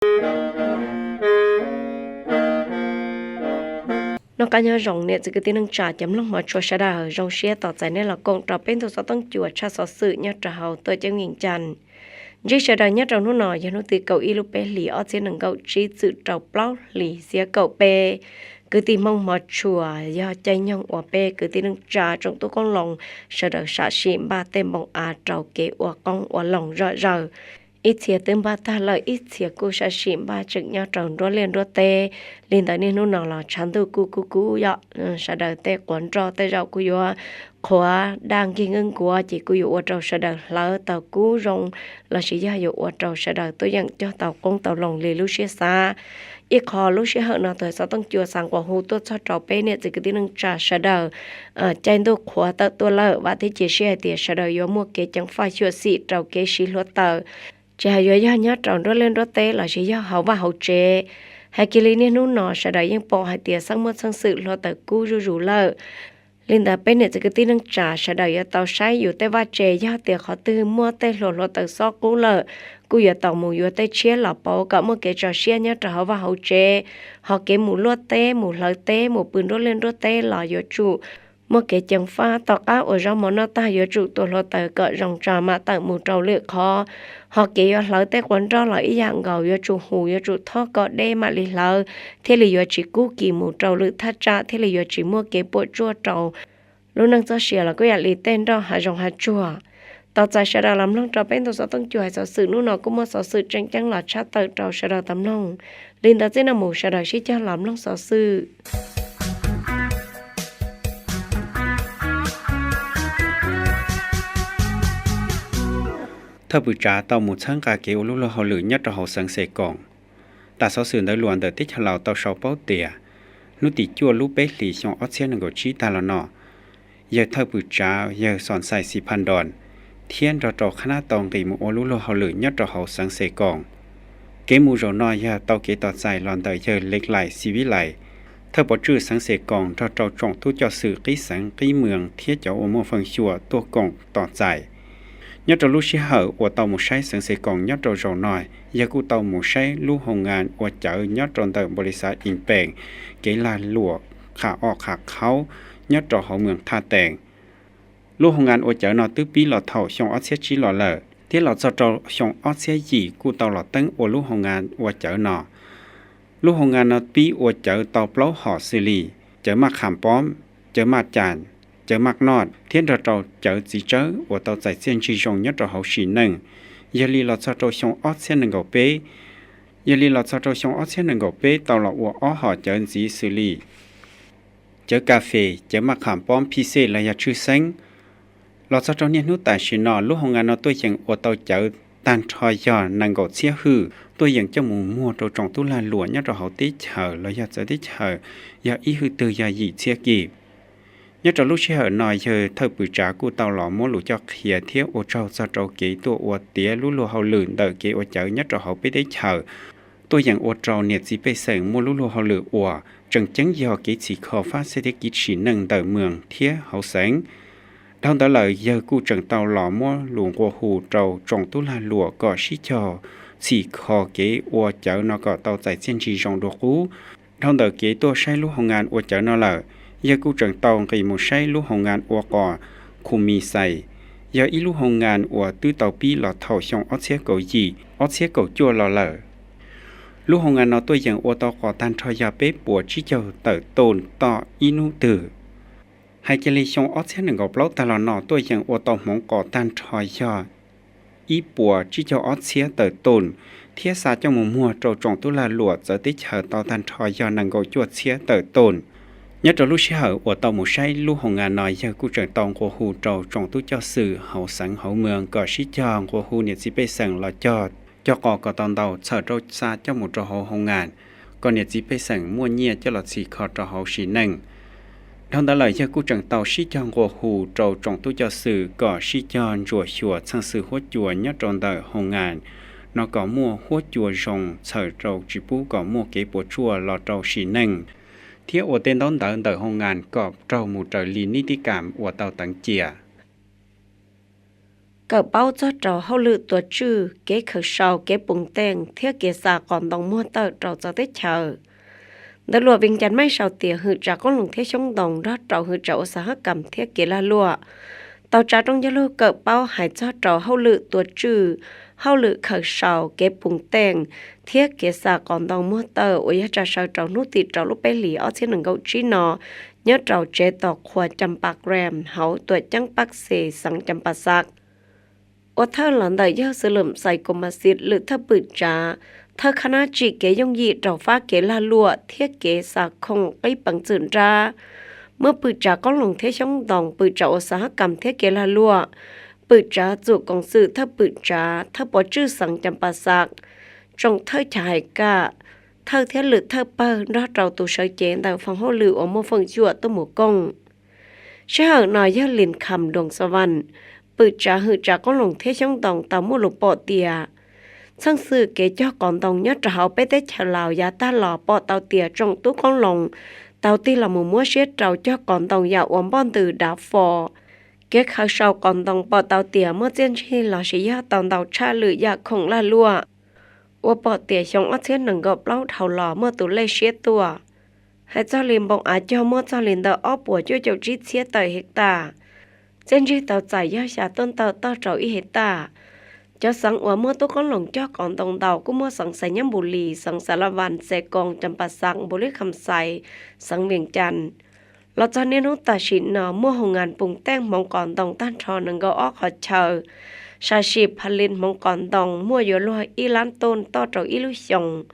Noj qab nyob zoo niam txiv kwv tij neej tsa cov mloog hmov tshua sawv daws, zoo siab tos txais nej los koom rau peb ntu xov tooj cua tshaj xov xwm nyob rau hauv tuam ceeb Vias Cas. Ntsib sawv daws nyob rau hnub no yog hnub tim kaum ib lub peb hlis ob txhiab nees nkaum tsib txwm rau plaub hlis xiab kaum peb. Kwv tij Hmoob hmov tshua, yog caij nyoog uas peb kwv tij neej tsa tsoom tub qoob loo sawv daws sam sim npaj tej npoo av rau kev ua qoob ua loo zom zaws. Ib txhia twb npaj tag lawm, ib txhia kuj sam sim npaj tseem nyob rau nruab liaj nruab teb. Li ntawd niaj hnub no los tshav ntuj kuj kub kub yom, sawv daws tej quav nroj tej zaum kuj yuav qhuav daj nkig nkuav, ces kuj yuav ua rau sawv daws hlawv tau kub zoo, lossis yog yuav ua rau sawv daws tuaj yeem cog tau qoob tau loo li lub siab xav. Ib qho lub sij hawm no tus xov tooj cua xav nqua hu tuaj txog rau peb niam txiv kwv tij neej tsa sawv daws, caij ntuj qhuav tawm tuaj lawm, vam thiab cia siab hais tias sawv daws yuav muaj kev ceev faj xyuam xim rau kev siv hluav taws, tsis hais yuav yog nyob rau nruab liaj nruab teb lossis yog hauv vaj hauv tsev. Hais kiag li niaj hnub no sawv daws yeej pom hais tias xeeb muaj txheej xwm hluav taws kub zuj zus lawm. Li ntawd peb niam txiv kwv tij neej tsa sawv daws yuav tau saib yus tej vaj tse, yog tias qhov twg muaj tej hluas hluav taws xob qub lawm, kuj yuav tau mus yuav tej tshiab los pauv kom muaj kev tso siab nyob rau hauv vaj hauv tsev. Ho kev mus luaj teb, mus hlawv teb, mus pw nruab liaj nruab teb los yuav tsum muaj kev ceev faj. Tom qab uas zaub mov noj tag yuav tsum tua hluav taws kom zoo tso mam tawm mus rau lwm qhov. Ho kev yuav hlawv tej quav nroj los ib yam nkaus, yuav tsum hu, yuav tsum thob kom deb mam li hlawv, thiaj li yuav tsis kub kis mus rau lwm thaj tsam, thiaj li yuav tsis muaj kev puas tsuaj rau lub neej txoj sia los kuj yam li tej nroj hav zoov hav tsuag. Tos txais sawv daws los mloog rau peb ntu xov tooj cua hais xov xwm hnub no kuj muaj xov xwm tseem ceeb los tshaj tawm rau sawv daws tau mloog. Li ntawd txij no mus sawv daws sib cog los mloog xov xwm. Thawj pwm tsav tau mus txhawb nqa kev ua lub luag hauj lwm nyob rau hauv xeev Xes Koos. Tam xov xwm ntawv luam ntawm teb chaws Laus tau sau paub tias hnub tim cuaj lub peb hlis xyoo ob txhiab nees nkaum tsib tag los no, yawg thawj pwm tsav yawg Xos Xais Xis Phas Nroos thiab nrog rau qhab nab tau nqis mus ua lub luag hauj lwm nyob rau hauv xeev Xes Koos. Kev mus zaum no yog tau kev tos txais los ntawm yawg Lev Lais Xis Vib Lais, thawj pov tswj xeev Xes Koos nrog rau tsoom tub coj xwm qib xeev qib mws thiab cov uas muaj feej xyuam tuaj koom tos txais. Nyob rau lub sij hawm uas tau mus saib xeev Xes Koos nyob rau zaum no, yawg kuj tau mus saib lub hoo ngas ua cawv nyob rau ntawm npaus lis xav Ib Pees, kev lag luam qham o qham qhaub nyob rau hauv mws Thaj Tees. Lub hoo ngas ua cawv no twb pib los thaum xyoo ob txhiab tsib los lawm, thiab los txog rau xyoo ob txhiab yim kuj tau los teeb ua lub hoo ngas ua cawv no. Lub hoo ngas no pib ua cawv tau plaub hom xws li cawv maj kham pob, cawv maj cas, cawv maj noj thiab nrog rau cawv txiv tsawb uas tau txais txiaj ntsig zoo nyob rau hauv sim neej. Yog li los txog rau xyoo ob txhiab nees nkaum peb, yog li los txog rau xyoo ob txhiab nees nkaum peb tau los ua ob hom cawv ntxiv xws li cawv kas fes, cawv maj kham pob phij xej los yog tshwj xeeb. Los txog rau niaj hnub tam sim no lub hoo ngas no tuaj yeem ua tau cawv tag nrho yog nees nkaum txhiab hwj, tuaj yeem coj mus muag rau tsoom tub lag luam nyob rau hauv teb chaws los yog txawv teb chaws yog ib hwj twg yog yim txhiab kis. Nyob rau lub sij hawm no yawg thawj pwm tsav kuj tau los muab lus coj qhia thiab ua tsaug txog rau kev tuaj ua tiav lub luag hauj lwm ntawm kev ua cawv nyob rau hauv peb teb chaws, tuaj yeem ua rau niam txiv pej xeem muaj lub luag hauj lwm uas tseem ceeb yog kev txhim kho fab xej thiab kev sim neej ntawm mws thiab hauv xeev. Dhau ntawd lawm yawg kuj tseem tau los muab lus nqua hu rau tsoom tub lag luam kom sib cog txhim kho kev ua cawv no kom tau txais txiaj ntsig zoo dua qub. Dhau ntawm kev tuaj saib lub hoo ngas ua cawv no lawm, yawg kuj tseem tau nqis mus saib lub hoo ngas ua qos Khu Mis Xais, yog ib lub hoo ngas uas twb tau pib los thaum xyoo ob txhiab kaum yim, ob txhiab kaum cuaj los lawm. Lub hoo ngas no tuaj yeem ua tau qos tag nrho yog peb puas tsib caug tawm toos toj ib hnub twg. Hais kiag li xyoo ob txhiab nees nkaum plaub tag los no tuaj yeem ua tau hmoov qos tag nrho yog ib puas tsib caug ob txhiab tawm toos, thiab xa coj mus muag rau tsoom tub lag luam txawv teb chaws tau tag nrho yog nees nkaum cuaj txhiab tawm toos. Nyob rau lub sij hawm uas tau mus saib lub hoo ngas no yawg kuj tseem tau nqua hu rau tsoom tub coj xwm hauv xeev hauv mws kom sib cog nqua hu niam txiv pej xeem los cog, cog qos kom tau ntau txhawm rau xa coj mus rau hauv hoo ngas, kom niam txiv pej xeem muaj nyiaj coj los txhim kho rau hauv sim neej. Dhau ntawd lawm yawg kuj tseem tau sib cog nqua hu rau tsoom tub coj xwm kom sib cog ntsuam xyuas txheej xwm huab cua nyob rau ntawm hoo ngas no kom muaj huab cua zoo txhawm rau tsis pub kom muaj kev puas tsuaj los rau sim neej, thiab ua tej ntaub ntawv ntawm hoo ngas kom raug mus raws li nib tib kam uas tau teev cia. kawm paub txog rau hauj lwm tua tswj, kev khaws sau, kev pum teej thiab kev xa qos ntoo muag tawm rau txawv teb chaws. Ntawv luam Vees Cas Mej sau tias hwm tsav qoob loo thiab xyoob ntoo nrog rau hwm tsav ua xa hab kam thiab kev lag luam tau tsa rooj yog lug kawm paub hais txog rau hauj lwm tua tswj, hauj lwm khaws sau, kev pum teej thiab kev xa qos ntoo muag tawm uas yog tsa sawv rau hnub tim rau lub peb hlis ob txhiab nees nkaum tsib no nyob rau tsev tos qhua Campa Green hauv tuam ceeb Paj Xes xeev Campa Xaj. Ua thawj los ntawm yawg Xwm Lwm Xais Kos Mas Xis lwm thawj pwm tsav, thawj khab nab tsim kev yooj yim rau fab kev lag luam thiab kev xa khoom qib peev txwm nrab. Muaj pwm tsav qoob loo thiab xyoob ntoo, pwm tsav ua xa hab kam thiab kev lag luam, pwm tsav txum koom xwm, thawj pwm tsav, thawj pov tswj xeev Campa Xaj, tsoom thawj chav hais kam, thawj thiab lwm thawj pawg nrog rau tus sawv cev ntawm foom hauj lwm uas muaj feem xyuam tuaj mus kooj. Sij hawm no yawg Lis Kham Doos Xav Vam, pwm tsav hwm tsav qoob loo thiab xyoob ntoo tau muaj lus pom tias txheej xwm kev cog qos ntoo nyob rau hauv peb teb chaws Laus yav tag los pom tau tias tsoom tub qoob loo tau tig los mus muab siab rau cog qos ntoo yam uas npoj ntws dav fo. Kev khaws sau qos ntoo pom tau tias muaj txiaj ntsig los sis yog tau ntau tshaj lwm yam khoom lag luam uas pom tias xyoo ob txhiab nees nkaum plaub dhau los muaj tus lej siab tuaj. Hais txog li npoo av cog muaj txog li ntawm ob puas cuaj caum tsib txhiab tawm hej tas, txiaj ntsig tau txais yog xya tuaj ntawm toj rau ib hej tas. Cov xeev uas muaj tub qoob loo cog qos ntoo ntau kuj muaj xeev Xais Nyab Npus Lis, xeev Xas Las Vas, Xais Koos, Campa Xaj, Npus Lis Kham Xais, xeev Vees Cas. Los txog niaj hnub tam sim no muaj hoo nkas pum teej hmoov qos ntoo tag nrho nees nkaum ob qhov chaw, sam sim pha li hmoov qos ntoo muaj yuav luag ib lab tooj toj rau ib lub xyoos,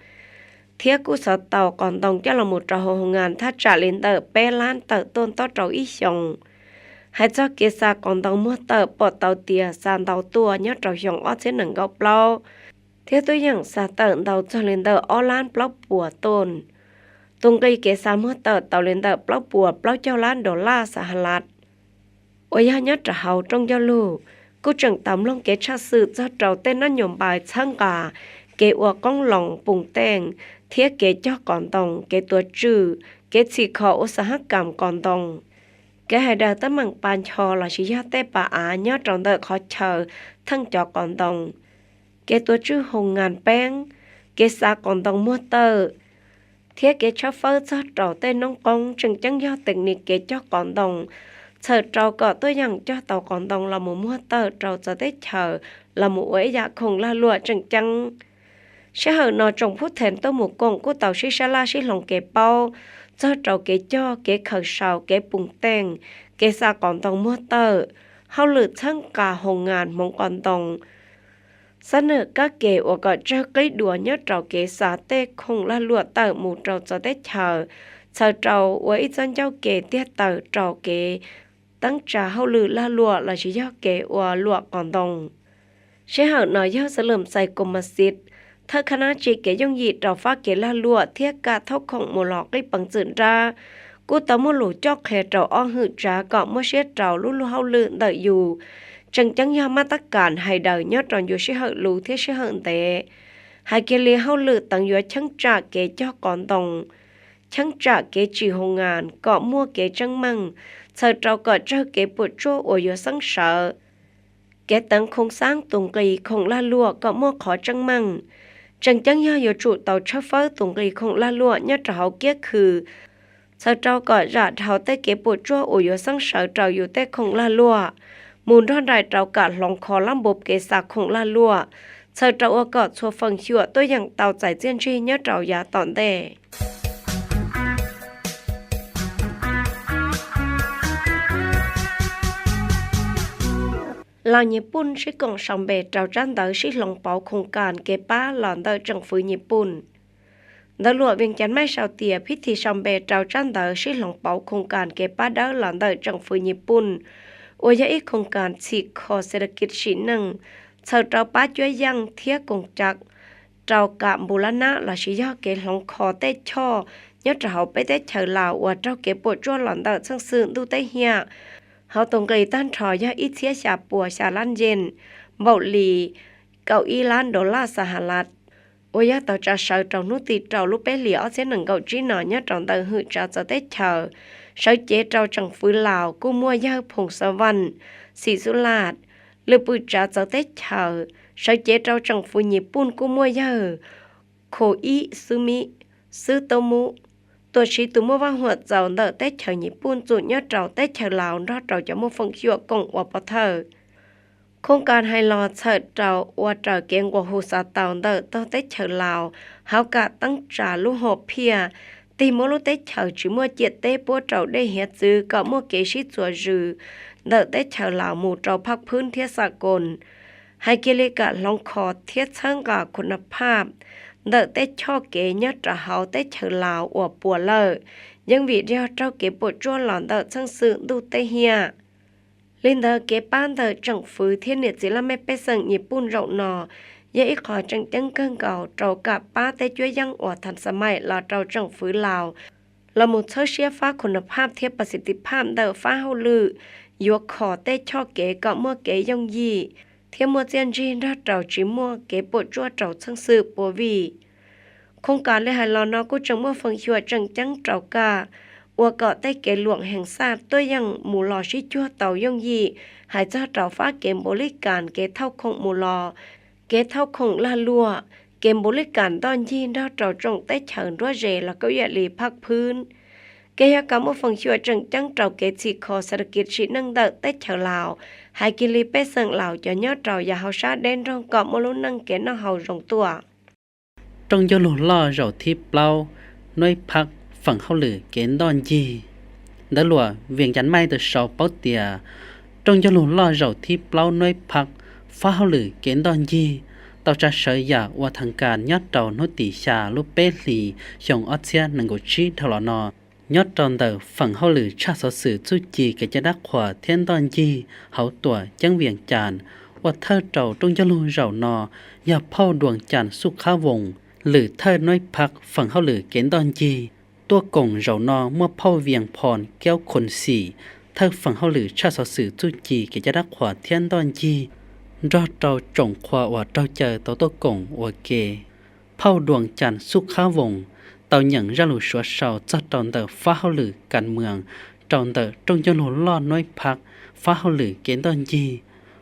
thiab kuj xav tau qos ntoo coj los mus rau hauv hoo nkas thaj tsam li ntawm peb lab tawm tooj toj rau ib xyoos. Hais txog kev xa qos ntoo muag tawm pom tau tias xa ntau tuaj nyob rau xyoo ob txhiab nees nkaum plaub, thiab tub yeem xa tawm ntau txog li ntawm ob lab plaub puas tooj. Tus nqi kev xa muag tawm tau li ntawm plaub puas plaub caug lab dollar Xas Has Las. Uas yog nyob rau hauv rooj ncauj lug, kuj tseem tau mloog kev tshaj xwm txog rau tej nab nyuas npais txhawb nqa kev ua qoob loo pum teej thiab kev cog qos ntoo, kev tua tswj, kev txhim kho ua xa hab kam qos ntoo. Kev hais daws teeb meem pa ncho los sis yog tej pa av nyob rau ntawm qhov chaw theej cov qos ntoo, kev tua tswj hoo nkas peeb, kev xa qos ntoo muag tawm, thiab kev tshawb fawb txog rau tej noob qoob tseem ceeb yog tees nis kev cog qos ntoo, txhawm rau kom tuaj yeem cog tau qos ntoo los mus muag tawm rau txawv teb chaws los mus ua ib yam khoom lag luam tseem ceeb. Sij hawm no tsoom phub thees tuaj mus koom kuj tau sib sab laj sib hloov kev paub txog rau kev cog, kev khaws sau, kev pum teej, kev xa qos ntoo muag tawm, hauj lwm txhawb nqa hoo nkas hmoov qos ntoo, xab nawm kab ke uas kom tsawg qib dua nyob rau kev xa tej khoom lag luam tawm mus rau txawv teb chaws, txhawm rau ua ib txoj ncauj ke tiag taws rau kev teeb tsa hauj lwm lag luam los sis yog kev ua luam qos ntoo. Sij hawm no yawg Xwm Lwm Xais Kos Mas Xis, thawj khab nab tsim kev yooj yim rau fab kev lag luam thiab kam thauj khoom mus los qib peev txwm nrab, kuj tau muaj lus coj qhia rau ob hwm tsav kom muab siab rau lub luag hauj lwm ntawm yus, tseem ceeb yog mab tab kas hais daws nyob rau ncua sij hawm luv thiab sij hawm ntev. Hais kiag li hauj lwm teev yuav cheeb tsam kev cog qos ntoo, cheeb tsam kev tsim hoo nkas kom muaj kev tseeb meej, txhawm rau kom tsawg kev puas tsuaj uas yuav xeeb sawv. Kev teev khoom xaab tus nqi khoom lag luam kom muaj qhov tseeb meej, tseem ceeb yog yuav tsum tau tshawb fawb tus nqi khoom lag luam nyob rau hauv kiab khw, txhawm rau kom zam dhau tej kev puas tsuaj uas yuav xeeb sawv rau yus tej khoom lag luam, mus nrog nraim rau kam hloov kho lab npua kev xa khoom lag luam, txhawm rau ua kom txhua feem xyuam tuaj yeem tau txais txiaj ntsig nyob rau yav tom ntej. Laus Nyij Pooj sib koom sau npe rau tsab ntawv sib hloov pauv khoom kas kev pab los ntawm tsoom fwv Nyij Pooj. Ntawv luam Vees Cas Mej sau tias phib thi sau npe rau tsab ntawv sib hloov pauv khoom kas kev pab dawb los ntawm tsoom fwv Nyij Pooj, uas yog ib khoom kas txhim kho xes das kis sim neej, txhawm rau pab cuab yeej thiab koom ca rau kam npu lab nab los sis yog kev hloov kho tej choj nyob rau hauv peb teb chaws Laus uas raug kev puas tsuaj los ntawm txheej xwm ntuj teb hiaj, hauv tus nqi tag nrho yog ib txhiab xya puas xya lab ncees, npaum li kaum ib lab dollar Xas Has Las, uas yog tau tsa sawv rau hnub tim rau lub peb hlis ob txhiab nees nkaum tsib no nyob rau ntawm hwm tsav txawv teb chaws. Sawv cev rau tsoom fwv Laus kuj muaj yawg Phoom Xav Vam, Xim Xub Laj, Lwm pwm tsav txawv teb chaws sawv cev rau tsoom fwv Nyij Pooj kuj muaj yawg Kho Ib xwb mib, xwb tub mub, tuam siv tus muaj vaj huam txaus ntawm teb chaws Nyij Pooj txum nyob rau teb chaws Laus nrog rau cov muaj feem xyuam koom ua pov thawj. Khoob kas hais los txhawm rau ua raws kev nqua hu xav tau ntawm tog teb chaws Laus hauv kam teeb tsa lub hom phiaj, tig muab lub teb chaws tsis muaj ciam teb puab rau dej hiav txwv kom muaj kev sib txuas zws ntawm teb chaws Laus mus rau phaj phwb thiab xa koos. Hais kiag li kam hloov kho thiab txhawb nqa khun naj phaj ntawm tej choj kev nyob rau hauv teb chaws Laus uas puas lawm, yeej vim yog raug kev puas tsuaj los ntawm txheej xwm ntuj teb hiab. Li ntawd kev pab ntawm tsoom fwv thiab niam txiv laj mej pej xeem Nyij Pooj zaum no yog ib qho tseem ceeb kawg nkaus rau kam pab tej cuab yeej uas tham xa maim los rau tsoom fwv Laus los mus txhawb siab fab khun naj phaj thiab pas xis tiv phaj ntawm fab hauj lwm, yuav kho tej choj kev kom muaj kev yooj yim thiab muaj txiaj ntsig nrog rau tsis muaj kev puas tsuaj rau txheej xwm puas vim. Khoob kas li hais los no kuj tseem muaj feem xyuam tseem ceeb rau kaj ua kom tej kev luam heev xaj tuaj yeem mus los sib cuag tau yooj yim, hais txog rau fab kev npaum li kas kev thauj khoom mus los, kev thauj khoom lag luam, kev npaum li kas ntoj ncig nrog rau tsoom teb chaws nruab ze los kuj yam li phaj phwb. Kev yog kam muaj feem xyuam tseem ceeb rau kev txhim kho xas tas kiv sim neej ntawm teb chaws Laus, hais kiag li pej xeem Laus cov nyob rau yav hauv sab deb nroog kom muaj lub neej kev noj haus zoo tuaj. Rooj ncauj lug loj zaum thib plaub nuib phab feem hauj lwm kev ntoj ncig. Ntawv luam Vias Cas Maij tau sau paub tias rooj ncauj lug loj zaum thib plaub nuib phab fab hauj lwm kev ntoj ncig tau tsa sawv yam ua thaj kas nyob rau hnub tim xya lub peb hlis xyoo ob txhiab nees nkaum tsib dhau los no, nyob rau ntawm feem hauj lwm tshaj xov xwm txuj ci kev cai dab qhuas thiab ntoj ncig hauv tuam ceeb Vias Cas. Ua thawj rau rooj ncauj lug zaum no yog phauj Duas Cas Xuj Qhab Voos, lwm thawj nuib phab feem hauj lwm kev ntoj ncig. Tuaj koom zaum no muaj phauj Vias Phos Kaub Khun Xim, thawj feem hauj lwm tshaj xov xwm txuj ci kev cai dab qhuas thiab ntoj ncig, nrog rau tsoom qhua uas raug caw tau tuaj koom ua ke. Phauj Duas Cas Xuj Qhab Voos tau nyeem zaj lus suav sau txog rau ntawm fab hauj lwm kas mwm rau ntawm rooj ncauj lug loj nuib phab fab hauj lwm kev ntoj ncig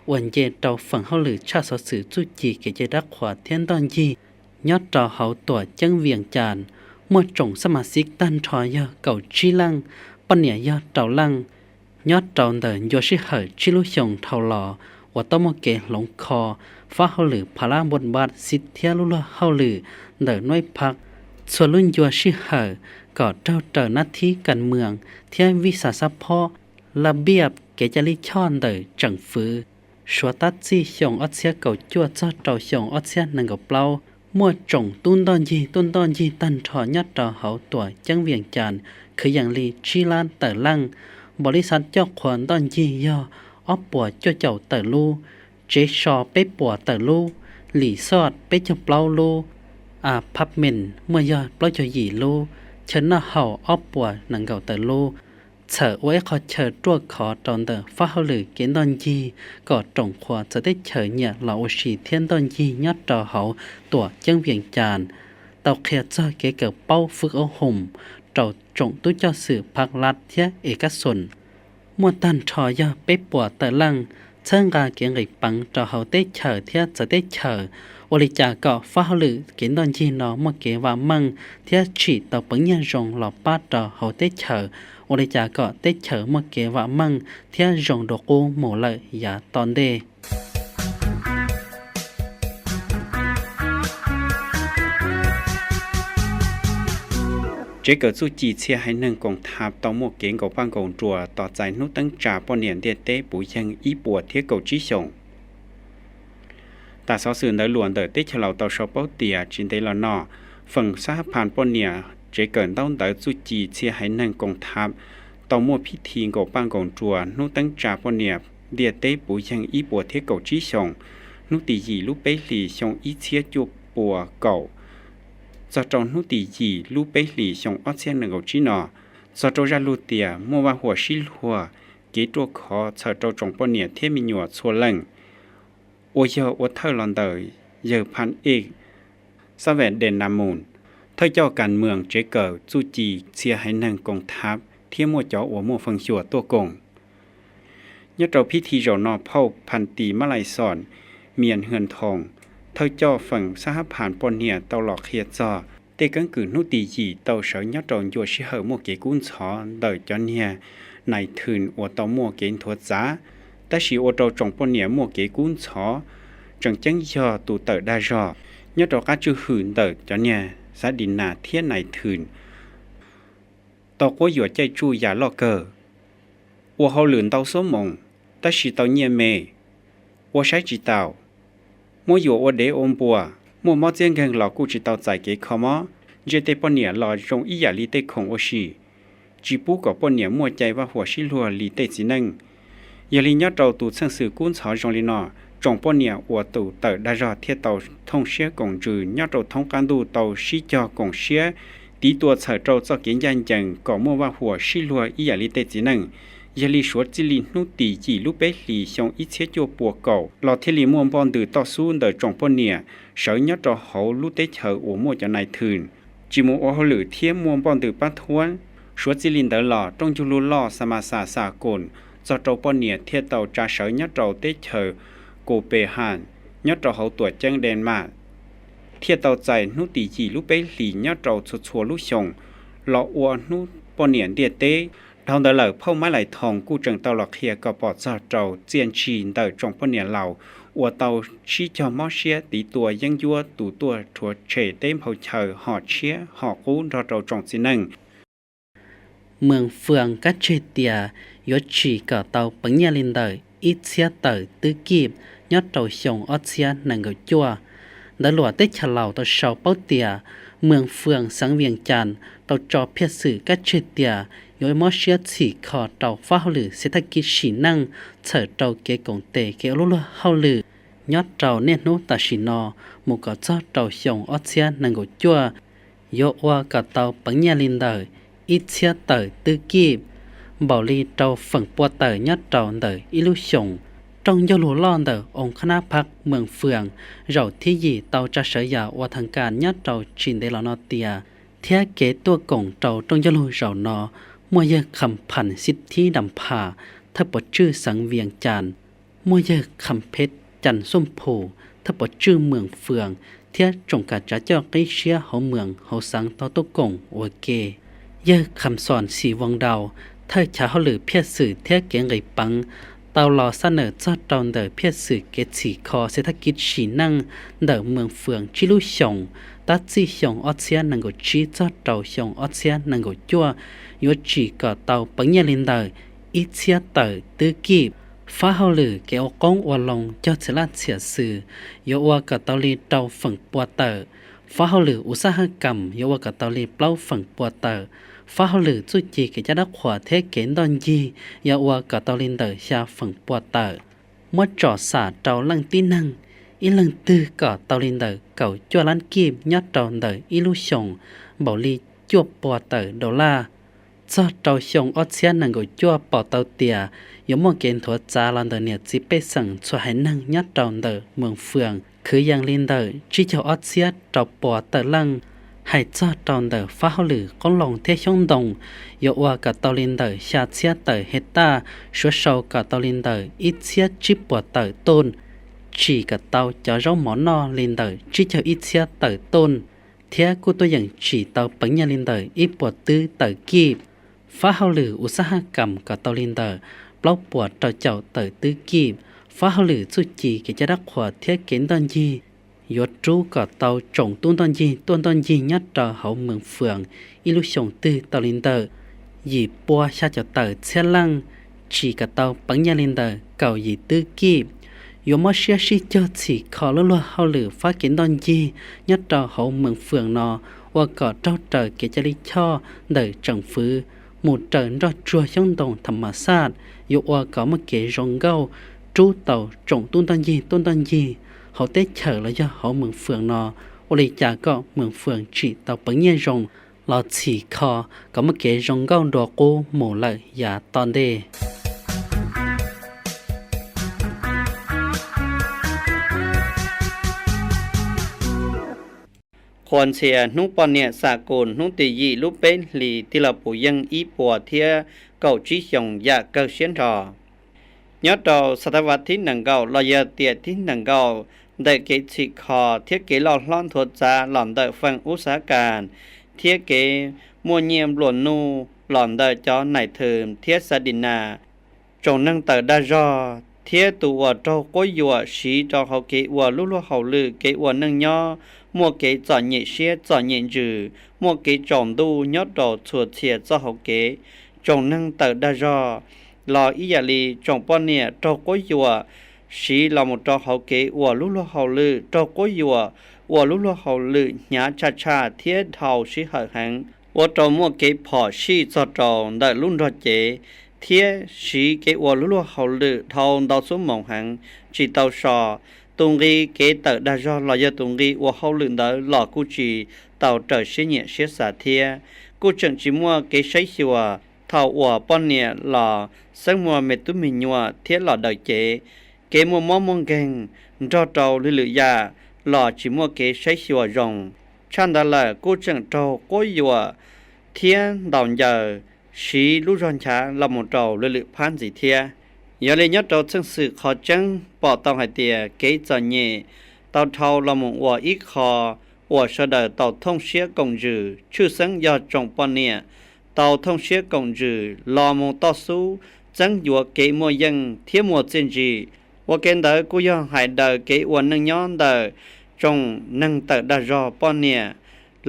uas nce rau feem hauj lwm tshaj xov xwm txuj ci kev cai dab qhuas thiab ntoj ncig nyob rau hauv tuam ceeb Vias Cas, muaj tsoom xab mas xib tag nrho yog kaum tsib leej, poj niam yog rau leej. Nyob rau ntawm ncua sij hawm tsib lub xyoo dhau los uas tau muaj kev hloov kho fab hauj lwm pha lab npuaj npab xib thiab lub luag hauj lwm ntawm nuib phab txhua lub ncua sij hawm kom raug raws nab thib kas mwm thiab vij xas xab phob, laj npiaj kev cai lij choj ntawm tsoom fwv. Suav tab txij xyoo ob txhiab kaum cuaj txog rau xyoo ob txhiab nees nkaum plaub, muaj tsoom tub ntoj ncig tuaj ntoj ncig tag nrho nyob rau hauv tuam ceeb Vias Cas kwv yees li tsib lab tawm leej, npaum li xav coj qhua ntoj ncig yog ob puas cuaj caum tawm lub, tsev so peb puas tawm lub, lis xoj peb caug plaub lub, a phab mees muaj yog plaub caug yim lub, chaw noj haus ob puas nees nkaum tawm lub, txhawm ua ib qho chaw ruaj khov rau ntawm fab hauj lwm kev ntoj ncig kom tsoom qhua txawv teb chaws nyiam los ua si thiab ntoj ncig nyob rau hauv tuam ceeb Vias Cas, tau qhia txog kev kawm paub fwj aub hoom rau tsoom tub coj xwm phab lab thiab es kab xoom. Muaj tag nrho yog peb puas tawm leej, txhawb nqa kev nqis peev rau hauv teb chaws thiab txawv teb chaws, ua li cas kom fab hauj lwm kev ntoj ncig no muaj kev vam meej thiab tsim tau peev nyiaj zoo los pab rau hauv teb chaws, ua li cas kom teb chaws muaj kev vam meej thiab zoo dua qub mus lawm yav tom ntej. Tsev kawm txuj ci txhia haiv neeg Koom Thav tau muaj kev nkaum paj nkaum nruas tos txais hnub teeb tsa poj niam ntiaj teb puv yeeg ib puas thiab kaum tsib xyoos. Tam xov xwm ntawv luam ntawm teb chaws Laus tau sau paub tias tsis ntev los no, feem xab hab phan poj niam tsev kawm ntaub ntawv txuj ci txhia haiv neeg Koom Thav tau muaj phij thi nkaum paj nkaum nruas hnub teeb tsa poj niam ntiaj teb puv yeeg ib puas thiab kaum tsib xyoos, hnub tim yim lub peb hlis xyoo ib txhiab cuaj puas kaum txog rau hnub tim yim lub peb hlis xyoo ob txhiab nees nkaum tsib no, txog rau zaj lug tias muaj vaj huam sib luag, kev ruaj khov txhawm rau tsoom poj niam thiab me nyuam txhua leej, uas yog ua thawj los ntawm yawg Phan Ej Xab Ves Des Nas Mus, thawj coj kas mwm tsev kawm txuj ci txhia haiv neeg Koom Thav thiab muaj cov uas muaj feem xyuam tuaj koom. Nyob rau phib thi zaum no phauj Phas Tis Mab Lais Xos Mias Hwm Thoos, thawj coj feem xab hab phas poj niam tau los qhia txog tej keeb kwm hnub tim yim tau sawv nyob rau ncua sij hawm muaj kev kub ntxhov ntawm cov niag nais thwm uas tau muaj kev nthuav txav, tab sis ua rau tsoom poj niam muaj kev kub ntxhov tseem ceeb yog tus tawm dag zog nyob rau qab tswj hwm ntawm cov niag xav dis nas thiab nais thwm tau quab yuam caij tsuj yam loj kawg, ua hauj lwm ntau xuab moos, tab sis tau nyiaj me, ua saib tsis taus, muab yuam ua dev ua npua, muaj mob txiab nkeeg los kuj tsis tau txais kev kho mob, ntsia tej poj niam los zoo ib yam li tej khoom ua si, tsis pub kom poj niam muaj cai vaj huam sib luag li tej txiv neej. Yog li nyob rau tus txheej xwm kub ntxhov zoo li no, tsoom poj niam uas tus tawm dag zog thiaj tau thooj siab koom ntsws nyob rau thoob qab ntuj tau sib cog koom siab tiv tua txhawm rau txoj kev ncaj ncees kom muaj vaj huam sib luag ib yam li tej txiv neej. Yog li suav txij li hnub tim yim lub peb hlis xyoo ib txhiab cuaj pua kaum los thiaj li muaj npoj ntws toj xub ntawm tsoom poj niam sawv nyob rau hauv lub teb chaws uas muaj cov nais thwm tsis mus ua hauj lwm thiab muaj npoj ntws pab thuab. Suav txij li ntawd los rooj ncug lug loj Xas Mas Xas Xas Koos txog rau poj niam thiaj tau tsa sawv nyob rau teb chaws Koos Pes Has nyob rau hauv tuam ceeb Denmark thiaj tau txais hnub tim yim lub peb hlis nyob rau txhua txhua lub xyoo los ua hnub poj niam ntiaj teb. Dhau ntawd lawm phauj Mab Lais Thoos kuj tseem tau los qhia kom pom txog rau txiaj ntsig ntawm tsoom poj niam laus uas tau sib cog mob siab tiv tua yeeb ncuab tus tuaj rhuav tshem teb nphau chaw hom tshiab hom qub nrog rau tsoom txiv neej. Mws Fwm kab tseg tias yuav tsim kom tau peev nyiaj li ntawm ib txhiab tawm twb kib nyob rau xyoo ob txhiab nees nkaum cuaj. Ntawv luam teb chaws Laus tau sau paub tias Mws Fwm xeev Vias Cas tau tso phiaj xwm kab tseg tias yuav mob siab txhim kho rau fab hauj lwm xev thaj kib sim neej txhawm rau kev koom tes kev ua lub luag hauj lwm nyob rau niaj hnub tam sim no mus kom txog rau xyoo ob txhiab nees nkaum cuaj, yuav ua kom tau peev nyiaj li ntawm ib txhiab tawm twb kib, npaum li rau feem pua tawm nyob rau ntawm ib lub xyoos. Rooj ncauj lus loj ntawm oo kha nab phab Mws Fwm zaum thib yim tau tsa sawv yam ua thas kas nyob rau tsis ntev los no tias, thiab kev tuaj koom rau rooj ncauj lus zaum no muaj yawg Kham Pham Xib Thib Dam Pham thawj pov tswj xeev Vias Cas, muaj yawg Kham Phem Cas Xuam Phum thawj pov tswj Mws Fwm thiab tsoom kav tsav coj qib siab hauv mws hauv xeev tau tuaj koom ua ke. Yawg Kham Xom Xis Voos Daus thawj chav hauj lwm phiaj xwm thiab kev nqis peev tau los xab nawm txog rau ntawm phiaj xwm kev txhim kho xev thaj kib sim neej ntawm Mws Fwm tsib lub xyoos, tab txij xyoo ob txhiab nees nkaum tsib txog rau xyoo ob txhiab nees nkaum cuaj yuav tsim kom tau peev nyiaj li ntawm ib txhiab tawm twb kib. Fab hauj lwm kev ua qoob ua loo cog txhia laj txhia xwm yuav ua kom tau li rau feem pua tawm. Fab hauj lwm uv xab haj kam yuav ua kom tau li plaub feem pua tawm. Fab hauj lwm txuj ci kev cai dab qhuas thiab kev ntoj ncig yuav ua kom tau li ntawm xya feem pua tawm. Muab tsom xam rau leej tib neeg, ib leeg twg kom tau li ntawm kaum cuaj lab kib nyob rau ntawm ib lub xyoos, npaum li cuaj pua tawm dollar. Txog rau xyoo ob txhiab nees nkaum cuaj pom tau tias yuav muaj kev nthuav txav los ntawm niam txiv pej xeem txhua haiv neeg nyob rau ntawm Mws Fwm khwv yees li ntawm tsib caug ob txhiab rau pua tawm leej. Hais txog rau ntawm fab hauj lwm qoob loo thiab xyoob ntoo yuav ua kom tau li ntawm xya txhiab tawm hej taj, suav sau kom tau li ntawm ib txhiab tsib puas tawm tuj, tsim kom tau cov zaub mov noj li ntawm tsib caug ib txhiab tawm tuj, thiab kuj tuaj yeem tsim tau peev nyiaj li ntawm ib puas twb tawm kib. Fab hauj lwm uv xab haj kam kom tau li ntawm plaub puas rau caum tawm twb kib. Fab hauj lwm txuj ci kev cai dab qhuas thiab kev ntoj ncig yuav rub kom tau tsoom tub ntoj ncig tuaj ntoj ncig nyob rau hauv Mws Fwm ib lub xyoos twg tau li ntawm yim pua xya caum tawm txhiab leej, tsim kom tau peev nyiaj li ntawm kaum yim twb kib. Yuav mob siab sib cog txhim kho lub luag hauj lwm fab kev ntoj ncig nyob rau hauv Mws Fwm no ua kom raug raws kev cai lij choj ntawm tseem fwv mus raws nroj tsuag xyoob ntoo tham mas xaj, yuav ua kom muaj kev zoo nkauj rub tau tsoom tub ntoj ncig tuaj ntoj ncig hauv teb chaws los yog hauv Mws Fwm no, ua li cas kom Mws Fwm tsim tau peev nyiaj zoo los txhim kho kom muaj kev zoo nkauj dua qub mus lawm yav tom ntej. Qhuas ntxhias hnub poj niam xam kus hnub tim yim lub peb hlis tij laug Pus Yeej ib puas thiab kaum tsib xyoos yam kawg siab nrho. Nyob rau xav tab vaj thib nees nkaum los yog tiam thib nees nkaum ntawm kev txhim kho thiab kev loj hlob nthuav txav los ntawm feem ub xav kas thiab kev muaj nyiaj nplua nuj los ntawm cov nais thws thiab xav di nas, tsoom neeg tawm dag zog thiab tus uas raug quab yuam siv rau hauv kev ua lub luag hauj lwm kev ua neej nyob muaj kev txom nyem siab txom nyem ntsws, muaj kev tsaus ntuj nyob rau txhua txhia txoj hauv kev. Tsoom neeg tawm dag zog los ib yam li tsoom poj niam raug quab yuam siv los mus rau hauv kev ua lub luag hauj lwm, raug quab yuam ua lub luag hauj lwm hnyav tshaj tshaj thiab dhau sij hawm heev, ua rau muaj kev phom sij txog rau ntawm lub nrog cev thiab siv kev ua lub luag hauj lwm dhau ntau xuab moos heev tsis tau so. Tus nqi kev tawm dag zog los yog tus nqi ua hauj lwm ntawd los kuj tsis tau raws siab nyiam siab xav thiab kuj tseem tsis muaj kev saib xyuas thaum uas poj niam los xeeb muaj me tub me nyuam thiab los daws cev. Kev muaj mob muaj nkeeg nrog rau lwm lwm yam los tsis muaj kev saib xyuas zoo. Tshaj ntawd lawm kuj tseem raug quab yuam thiab ntaus ncaws siv lub zog nchav los mus rau lwm lwm phab ntxiv thiab. Yog li nyob rau txheej xwm qhov tseeb pom tau hais tias kev txom nyem tau dhau los mus ua ib qho uas sawv daws tau thooj siab koom ntsws, tshwj xeeb yog tsoom poj niam tau thooj siab koom ntsws los mus toj xub txeeb yuav kev muaj yeej thiab muaj txiaj ntsig. Ua ke ntawd kuj yog hais daws kev ua neej nyob ntawm tsoom neeg tawm dag zog poj niam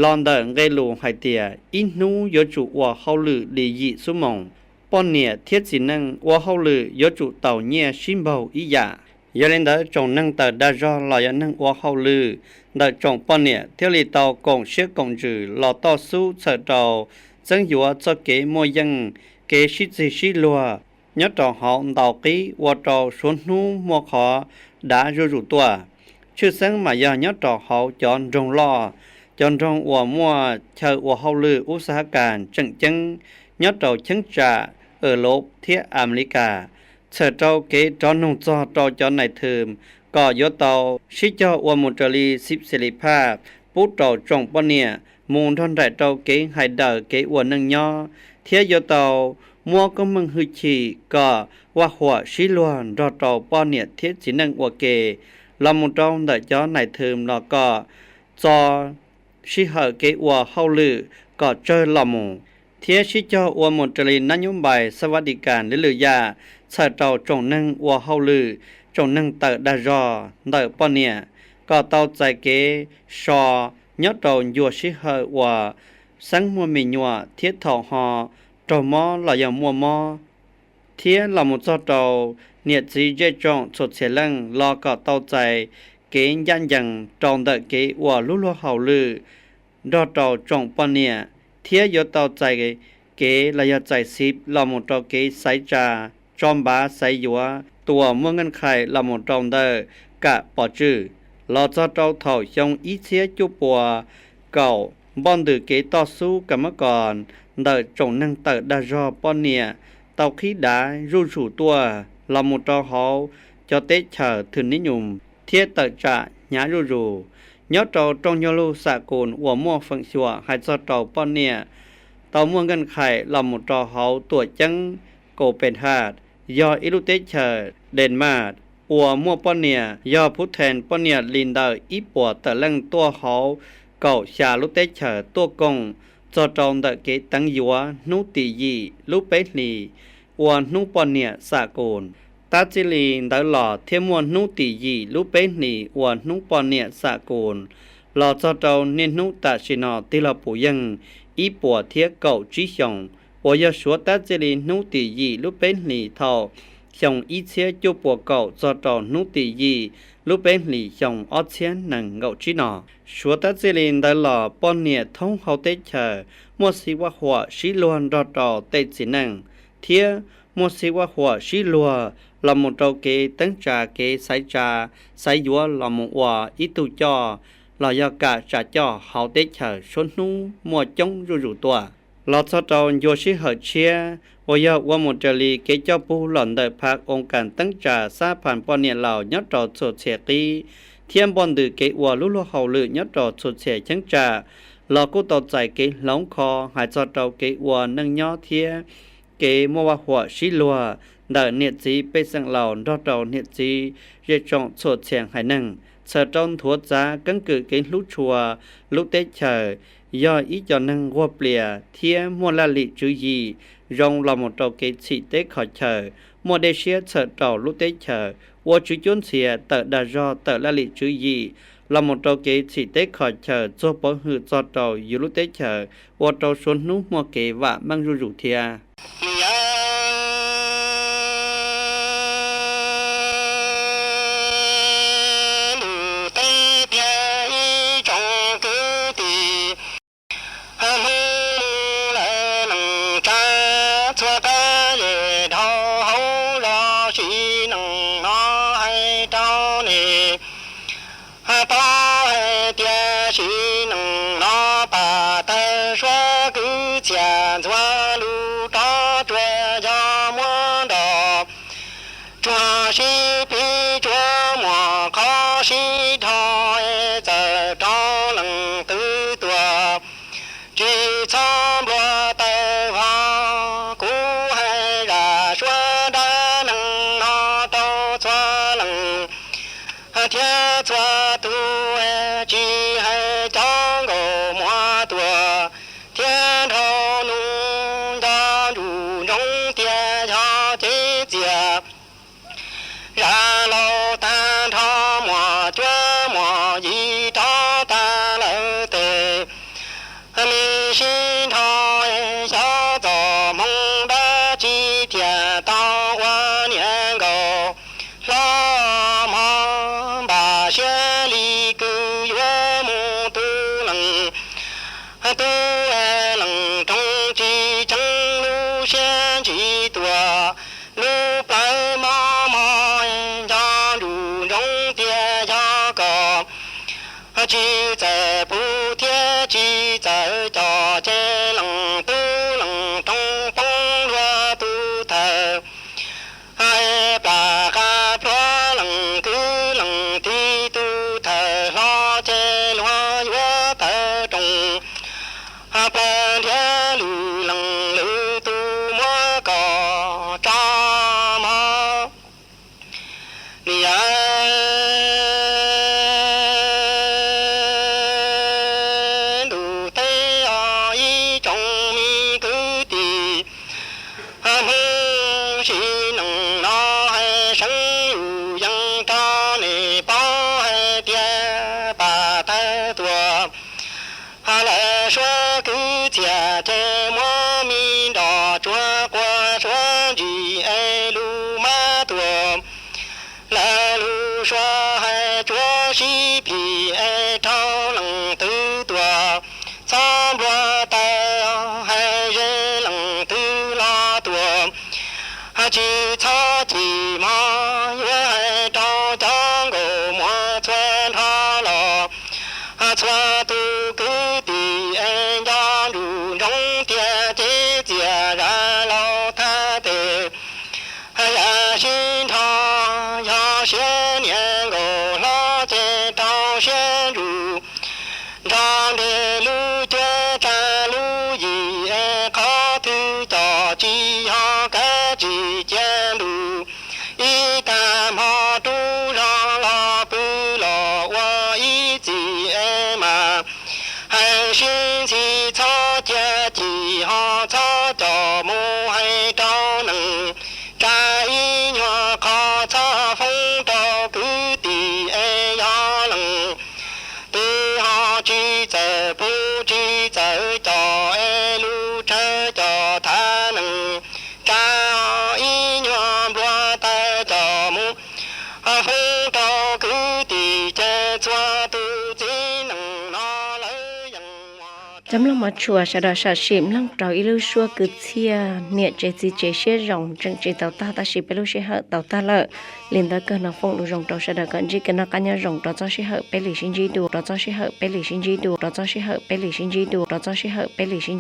los ntawm nqe lus hais tias ib hnub yuav tsum ua hauj lwm li yim xuab moos. Poj niam thiab txiv neej ua hauj lwm yuav tsum tau nyiaj sib npaug ib yam. Yog li ntawd tsoom neeg tawm dag zog los yog neeg ua hauj lwm ntawm tsoom poj niam thiaj li tau koom siab koom ntsws los toj xub txhawm rau txeeb yuav txoj kev muaj yeej, kev sib txig sib luag nyob rau hauv ntau qib ua rau suav hnub muaj qhov dav zuj zus tuaj. Tshwj xeeb mas yog nyob rau hauv cov nroog loj, cov nroog uas muaj chaw ua hauj lwm ub xav kas tseem ceeb nyob rau cheeb tsam Europe thiab Amelikas, txhawm rau kev rov noog txog rau cov nais thws kom yuav tau sib cog ua mus raws li xib xis li phaj pub rau tsoom poj niam mus nrog nraim rau kev hais daws kev ua neej nyob, thiab yuav tau muab koob meej hwj chim kom vaj huam sib luag nrog rau poj niam thiab txiv neej ua ke los mus rau ntawm cov nais thws los kom txo sij hawm kev ua hauj lwm kom tsawg los mus, thiab sib cog ua mus raws li nab nyob npais xab vab di kas lwm lwm yam txhawm rau tsoom neeg ua hauj lwm, tsoom neeg tawm dag zog ntawm poj niam kom tau txais kev so nyob rau ncua sij hawm uas xeeb muaj me nyuam thiab thaum ho raug mob los yog muaj mob, thiab los mus txog rau niam txiv zej tsoom txhua txhia leej los kom tau txais kev ncaj ncees rau ntawm kev ua lub luag hauj lwm nrog rau tsoom poj niam, thiab yuav tau txais kev los yog txais xiv los mus rau kev xaiv tsa, tso npav xaiv yuav tus uas muaj nkeej khais los mus rau ntawm kam pov tswj. Los txog rau thaum xyoo ib txhiab cuaj pua kaum, npoj ntws kev toj xub kas mab kos ntawm tsoom neeg tawm dag zog poj niam tau qhib dav zuj zus tuaj los mus rau hauv cov teb chaws thwm nib nyum thiab tawm tsam hnyav zuj zus. Nyob rau rooj nyuag lug xam kus uas muaj feem xyuam hais txog rau poj niam tau muaj nkeej khais los mus rau hauv tuam ceeb Copenhagen, yog ib lub teb chaws Denmark uas muaj poj niam yog phub thees poj niam li ntawm ib puas tawm leej tuaj hauv kaum xya lub teb chaws tuaj koom txog rau ntawm kev teev yuav hnub tim yim lub peb hlis ua hnub poj niam xam kus. Tab txij li ntawd los thiaj muaj hnub tim yim lub peb hlis ua hnub poj niam xam kus los txog rau niaj hnub tam sim no tig los puv yeej ib puas thiab kaum tsib xyoos, uas yog suav tab txij li hnub tim yim lub peb hlis thaum xyoo ib txhiab cuaj pua kaum txog rau hnub tim yim lub peb hlis xyoo ob txhiab nees nkaum tsib no. Suav tab txij li ntawd los poj niam thoob hauv teb chaws muaj xib vaj huam sib luag nrog rau tej txiv neej, thiab muaj xib vaj huam sib luag los mus rau kev teeb tsa kev xaiv tsa, xaiv yuav los mus ua ib tug coj los yog kam tsa coj hauv teb chaws suav hnub muaj coob zuj zus tuaj. Los txog rau ncua sij hawm tshiab uas yog ua mus raws li kev coj pug los ntawm phav oo kas teeb tsa xab phas poj niam laus nyob rau txhua txhia qib, thiab npoj ntws kev ua lub luag hauj lwm nyob rau txhua txhia cheeb tsam, los kuj tau txais kev hloov kho hais txog rau kev ua neej nyob thiab kev muaj vaj huam sib luag ntawm niam txiv pej xeem laus nrog rau niam txiv zej tsoom txhua txhia haiv neeg, txhawm rau nthuav txav keeb kwm kev hlub tshua lub teb chaws, yog ib co neeg nquag plias thiab muaj laj lim tswv yim zoo los mus rau kev txhim teb kho chaw, muaj dej siab txhawm rau lub teb chaws, ua tswv cuab ntxhias tawm dag zog tawm laj lim tswv yim los mus rau kev txhim teb kho chaw txuag pov hwm txog rau yus lub teb chaws, ua rau suav hnub muaj kev vam meej zuj zus thiab. Ntuj teb thiab ib tsoom kwv tij, hnub lawm nees tsa txhua qab zej dhau hauv zos sim neej no hais rau nej paub hais tias sim neej no pam tawg suav kwv txhiaj ntxhua lug rov tsuas yog muab nrog tsuag sib pib tsuas muaj qhov sib dhos txawm rau leej twg tuaj tsis txhob nplua taws vog. Kuv hais zaj suav dab neeg no rau txhua leej thiab txhua tus, tsis hais cov nkauj muam tuaj thiab nraug nus, nco ntsoov tias yog cev txias zaj laus tag nrho, muaj cuab muaj yig rov tag lawm tes, nej sib nrho xyov txoj hmoo dab tsi thiaj tau ua niam nkauj hlob mog. Npaj siab li kwv yuav mus tu leej tub, leej roog tsis tseev lub siab ntsig tuaj, lub plawv mob mob, nco ntsoov tias yog koj tsis txawj pub thiab tsis txawj coj, ces leej tub leej roog poob luag tus thawj, plam qab pluag leej kwv leej tij tus thawj hlob, ces luag yuav tawm rooj plaws nrhiav lwm leej lwm tus muab koj tso mog. Niam ntuj teb os ib tsoom me kwv tij, hnub sim neej no hais seev yus yees rau nej paub hais tias pam tawg tuaj lawm suav kwv txhiaj, ces muab me nroj tsuag quaj suav ntsis es lub mab tuaj lawm lub suav, hais tsuav sib phim es rau leej twg tuaj txhob nplua taws, hais ze leej twg los tuaj tsis txhob chim mog. Yuav hais rau cov nkauj muam txhua nrho los txhua tus kwv tij es nco ntsoov tias cev txias zaj laus tag tes, yam sib nrho yog siab niam nkauj hlob, ces rau siab ntsws nrog nres lub cuab tsa lub yim es qhov twg coj tsis yog kav tsij cia ntuj ib tag hmo rub zog los pw los ua ib txhis es mas hais sib ntxhi txhob cia chim ho txhob coj mus hais rau neeg tsa ib nyuag qho txhob foob rau kwv tij es yog leej twg ho tsis txawj pub tsis txawj coj es lub tsawg coj tham neeg tsa ib nyuag nplua taws coj mus foob rau kwv tij ces txhua tus txiv neej no lawv yeej muaj. Cov mloog mov tshua sawv daws sam sim mloog rau ib lub suab kwv txhiaj niam tsev txiv tsev siab zoo tseem tsis tau tag tab sis peb lub sij hawm tau tag lawm. Li ntawd kawg no foom lus zoo rau sawv daws kom ntsib kev noj qab nyob zoo rau txoj sij hawm peb li sib ntsib dua, rau txoj sij hawm peb li sib ntsib dua, rau txoj sij hawm peb li sib ntsib dua, rau txoj sij hawm peb li sib